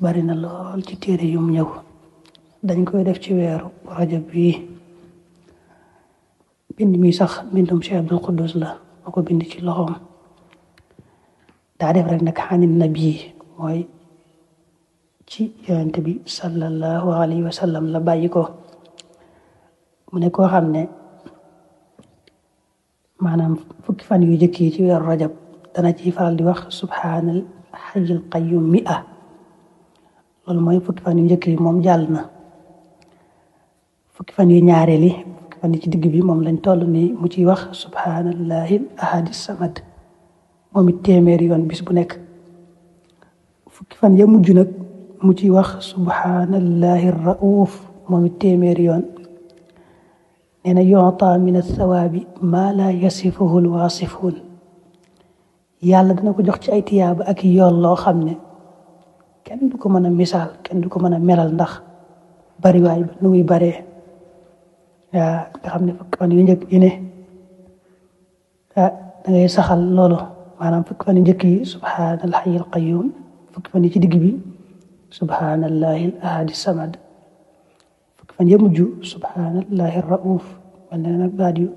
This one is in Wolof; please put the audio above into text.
bari na lool ci téere yum ñëw dañ koy def ci weeru rajab bii. bind mi sax bindum Cheikh Abdul Quddus la moo ko bind ci loxoom. daa def rek nag xanin nabi mooy ci yonent bi sallallahu alayhi wa sallam la bàyyi ko. mu ne koo xam ne maanaam fukki fan yu jëkk yi ci weeru rajab dana ci faral di wax subhaanal hayyil qayyum 100. loolu mooy fukki fan yu njëkk yi moom jàll na. fukki fan yu ñaareel yi fukki fan yi ci digg bi moom lañ toll nii mu ciy wax subhaanallahi ahadi samad moom it téeméeri yoon bis bu nekk. fukki fan ya mujj nag mu ciy wax subhaanallahi rauf moom it téeméeri yoon. nee na yu'ta min athawaabi maa laa yasifuhu alwaasifuun. yàlla dana ko jox ci ay tiyaaba ak yool loo xam ne kenn du ko mën a misaal kenn du ko mën a melal ndax bariwaay ba nu muy baree. nga xam ne fukki fan yu njëkk yi ne da ngay saxal loolu maanaam fukki fan yu njëkk yi subhaanal hayyil qayyum, fukki fan yi ci digg bi subhaanallahi ahadi samad, fukki fan ya mujj subhaanallahi rauf. wala nag baat yu